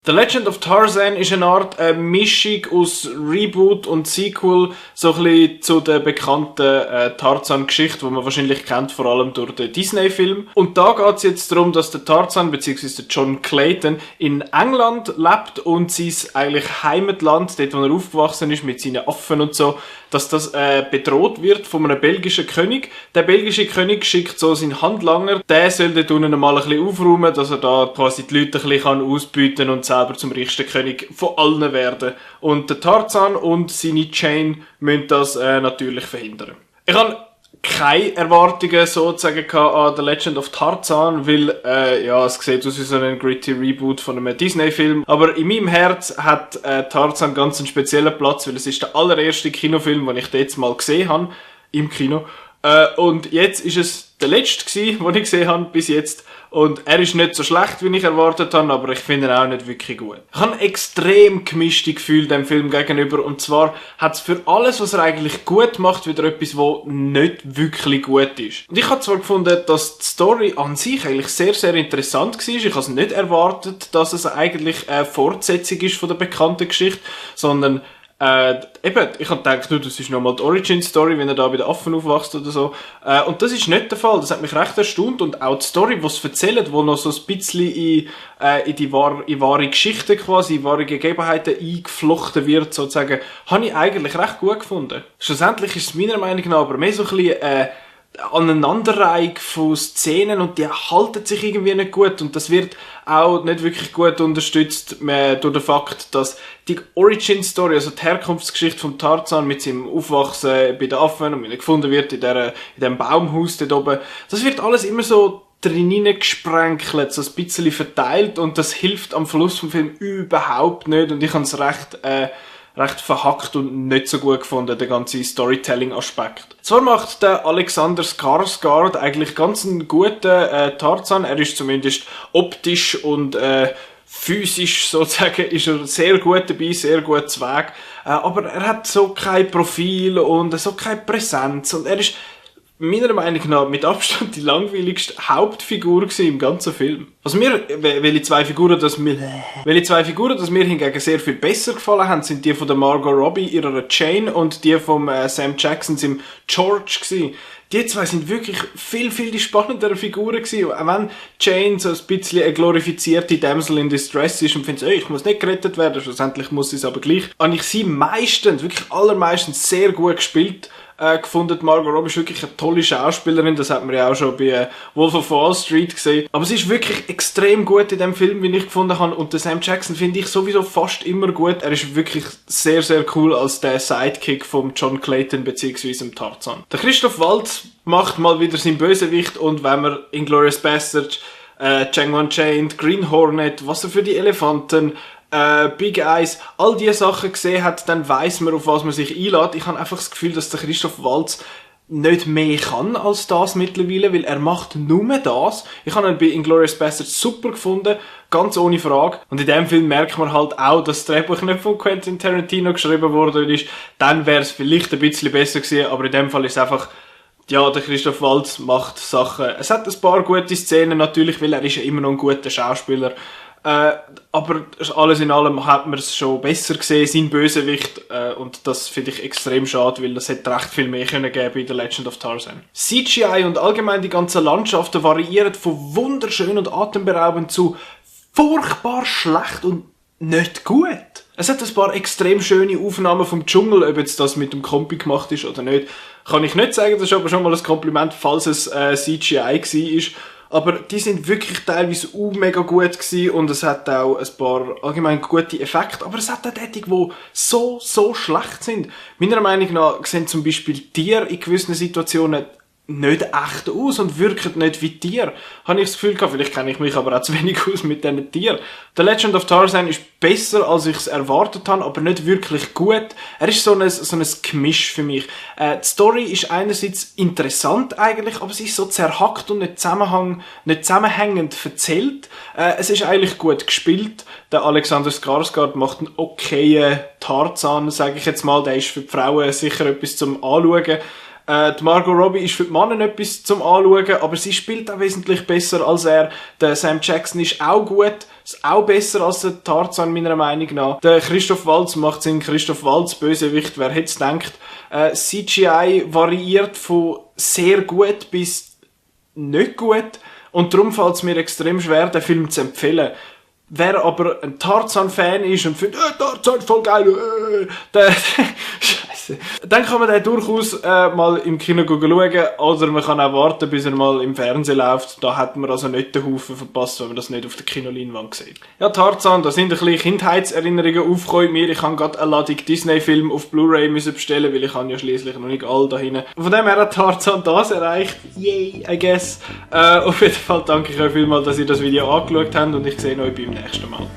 The Legend of Tarzan ist eine Art Mischung aus Reboot und Sequel, so ein bisschen zu der bekannten Tarzan-Geschichte, die man wahrscheinlich kennt, vor allem durch den Disney-Film. Und da geht es jetzt darum, dass der Tarzan bzw. der John Clayton in England lebt und sein eigentlich Heimatland, dort wo er aufgewachsen ist mit seinen Affen und so, dass das bedroht wird von einem belgischen König. Der belgische König schickt so seinen Handlanger, der soll dort unten mal ein bisschen aufräumen, dass er da quasi die Leute ein bisschen ausbieten und selber zum reichsten König von allen werden. Und der Tarzan und seine Chain müssen das natürlich verhindern. Ich habe keine Erwartungen sozusagen an The Legend of Tarzan, weil es sieht aus wie so ein gritty Reboot von einem Disney-Film. Aber in meinem Herz hat Tarzan ganz einen speziellen Platz, weil es ist der allererste Kinofilm, den ich jetzt mal gesehen habe, im Kino. Und jetzt ist es der letzte gewesen, den ich gesehen habe bis jetzt. Und er ist nicht so schlecht, wie ich erwartet habe, aber ich finde ihn auch nicht wirklich gut. Ich habe extrem gemischte Gefühle dem Film gegenüber. Und zwar hat es für alles, was er eigentlich gut macht, wieder etwas, was nicht wirklich gut ist. Und ich habe zwar gefunden, dass die Story an sich eigentlich sehr, sehr interessant war. Ich habe es nicht erwartet, dass es eigentlich eine Fortsetzung ist von der bekannten Geschichte, sondern ich habe gedacht, das ist nochmal die Origin-Story, wenn er da bei den Affen aufwachst oder so. Und das ist nicht der Fall. Das hat mich recht erstaunt. Und auch die Story, die es erzählt, wo noch so ein bisschen in die wahre Geschichte quasi, in wahre Gegebenheiten eingeflochten wird, sozusagen, habe ich eigentlich recht gut gefunden. Schlussendlich ist es meiner Meinung nach aber mehr so ein bisschen, Aneinanderreihung von Szenen und die halten sich irgendwie nicht gut und das wird auch nicht wirklich gut unterstützt durch den Fakt, dass die Origin-Story, also die Herkunftsgeschichte von Tarzan mit seinem Aufwachsen bei den Affen und wie er gefunden wird in dem Baumhaus dort oben, das wird alles immer so drin gesprenkelt, so ein bisschen verteilt und das hilft am Schluss vom Film überhaupt nicht und ich habe es recht verhackt und nicht so gut gefunden, der ganze Storytelling-Aspekt. Zwar macht der Alexander Skarsgård eigentlich ganz einen guten Tarzan, er ist zumindest optisch und physisch sozusagen ist er sehr gut dabei, sehr gut zu Weg, aber er hat so kein Profil und so keine Präsenz und er ist meiner Meinung nach mit Abstand die langweiligste Hauptfigur gewesen im ganzen Film. Welche zwei Figuren, das mir hingegen sehr viel besser gefallen haben, sind die von der Margot Robbie, ihrer Jane, und die von Sam Jackson, im George gewesen. Die zwei sind wirklich viel, viel die spannendere Figuren gewesen. Auch wenn Jane so ein bisschen eine glorifizierte Damsel in Distress ist und findet, ich muss nicht gerettet werden, schlussendlich muss sie es aber gleich. Habe ich sie wirklich allermeistens sehr gut gespielt gefunden. Margot Robbie ist wirklich eine tolle Schauspielerin, das hat man ja auch schon bei Wolf of Wall Street gesehen. Aber sie ist wirklich extrem gut in dem Film, wie ich gefunden habe. Und den Sam Jackson finde ich sowieso fast immer gut. Er ist wirklich sehr, sehr cool als der Sidekick vom John Clayton bzw. dem Tarzan. Der Christoph Waltz macht mal wieder seinen Bösewicht und wenn man Inglourious Basterds, Django Unchained, Green Hornet, was er für die Elefanten, Big Eyes, all diese Sachen gesehen hat, dann weiss man, auf was man sich einlädt. Ich habe einfach das Gefühl, dass der Christoph Waltz nicht mehr kann als das mittlerweile, weil er macht nur das. Ich habe ihn bei Inglourious Basterds super gefunden, ganz ohne Frage. Und in dem Film merkt man halt auch, dass das Drehbuch nicht von Quentin Tarantino geschrieben worden ist. Dann wäre es vielleicht ein bisschen besser gewesen, aber in dem Fall ist es einfach, ja, der Christoph Waltz macht Sachen. Es hat ein paar gute Szenen natürlich, weil er ist ja immer noch ein guter Schauspieler. Aber alles in allem hat man es schon besser gesehen, sein Bösewicht, und das finde ich extrem schade, weil das hätte recht viel mehr können geben in The Legend of Tarzan. CGI und allgemein die ganzen Landschaften variieren von wunderschön und atemberaubend zu furchtbar schlecht und nicht gut. Es hat ein paar extrem schöne Aufnahmen vom Dschungel, ob jetzt das mit dem Kompi gemacht ist oder nicht, kann ich nicht sagen, das ist aber schon mal ein Kompliment, falls es CGI war. Aber die sind wirklich teilweise mega gut gewesen und es hat auch ein paar allgemein gute Effekte, aber es hat auch die, die so schlecht sind. Meiner Meinung nach sehen zum Beispiel Tiere in gewissen Situationen nicht echt aus und wirken nicht wie Tiere. Habe ich das Gefühl gehabt, vielleicht kenne ich mich aber auch zu wenig aus mit diesen Tieren. The Legend of Tarzan ist besser, als ich es erwartet habe, aber nicht wirklich gut. Er ist so ein Gemisch für mich. Die Story ist einerseits interessant eigentlich, aber sie ist so zerhackt und nicht zusammenhängend erzählt. Es ist eigentlich gut gespielt. Der Alexander Skarsgård macht einen okayen Tarzan, sage ich jetzt mal. Der ist für die Frauen sicher etwas zum Anschauen. Die Margot Robbie ist für die Männer etwas zum Anschauen, aber sie spielt auch wesentlich besser als er. Der Sam Jackson ist auch gut, ist auch besser als der Tarzan, meiner Meinung nach. Der Christoph Waltz macht Sinn, Christoph Waltz, Bösewicht, wer hätte es gedacht. CGI variiert von sehr gut bis nicht gut und darum fällt es mir extrem schwer, den Film zu empfehlen. Wer aber ein Tarzan-Fan ist und findet, Tarzan ist voll geil, der Scheiße. Dann kann man den durchaus mal im Kino schauen, oder man kann auch warten, bis er mal im Fernsehen läuft. Da hat man also nicht den Haufen verpasst, wenn man das nicht auf der Kinoleinwand sieht. Ja, Tarzan, da sind ein bisschen Kindheitserinnerungen aufgekommen mir. Ich habe gerade eine Ladung Disney-Film auf Blu-ray bestellen, weil ich habe ja schliesslich noch nicht alle da hinten. Von dem her hat Tarzan das erreicht. Yay, I guess. Auf jeden Fall danke ich euch vielmals, dass ihr das Video angeschaut habt und ich sehe euch beim nächsten Mal.